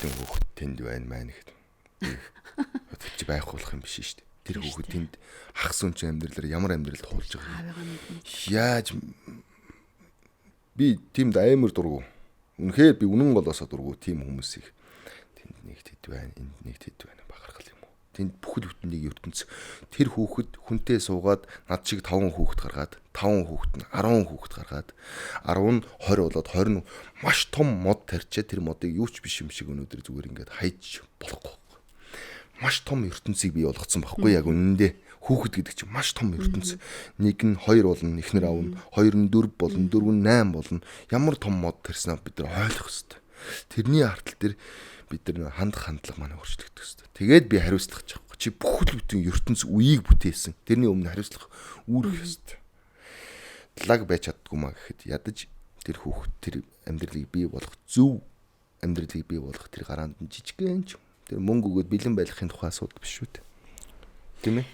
хэдэн хүүхэд тэнд байна маань гэхэд. Тэр чи байхгүй болох юм биш шүү дээ. Тэр хүүхэд тэнд хагас үн чинь амьдралаар ямар амьдралд хуулж байгаа юм. Яаж би тиймд амар дургу. Үнэхээр би үнэн голоосоо дургу тийм хүмүүсийг тэнд нэг тэд байна, энд нэг тэд байна бахархал юм уу. Тэнд бүхэл бүтэн нэг ертөнц тэр хүүхэд хүнтэй суугаад над шиг 5 хүүхэд гаргаад 5 хүүхэд нь 10 хүүхэд гаргаад 10 нь 20 болоод 20 нь маш том мод тарьчаа тэр модыг юу ч биш юм шиг өнөөдөр зүгээр ингээд хайж болохгүй. Маш том ертөнцийг бий болгоцсон байхгүй яг үнэндээ. Хүүхэд гэдэг чинь маш том ертөнц. Нэг нь 2 болно, эхнэр аавна, 2 нь 4 болно, 4 нь 8 болно. Ямар том мод тарьснаа бид нар ойлгох хэрэгтэй. Тэрний артал дээр бид нар хандах хандлага маань өөрчлөгдөх хэрэгтэй. Тэгээд би хариуцлах гэж байгаа. Чи бүхэл бүтэн ертөнц үеийг бүтээсэн. Тэрний өмнө хариуцлах үүрэх ёстой. Лаг байж чаддгүй маа гэхэд ядаж тэр хүүхэд тэр амьдралыг бий болгох зөв амьдралыг бий болгох тэр гараанд нь жижигхэн ч тэр мөнгө өгөөд бэлэн байлгахын тухай асуудал биш шүү дээ. Тийм ээ?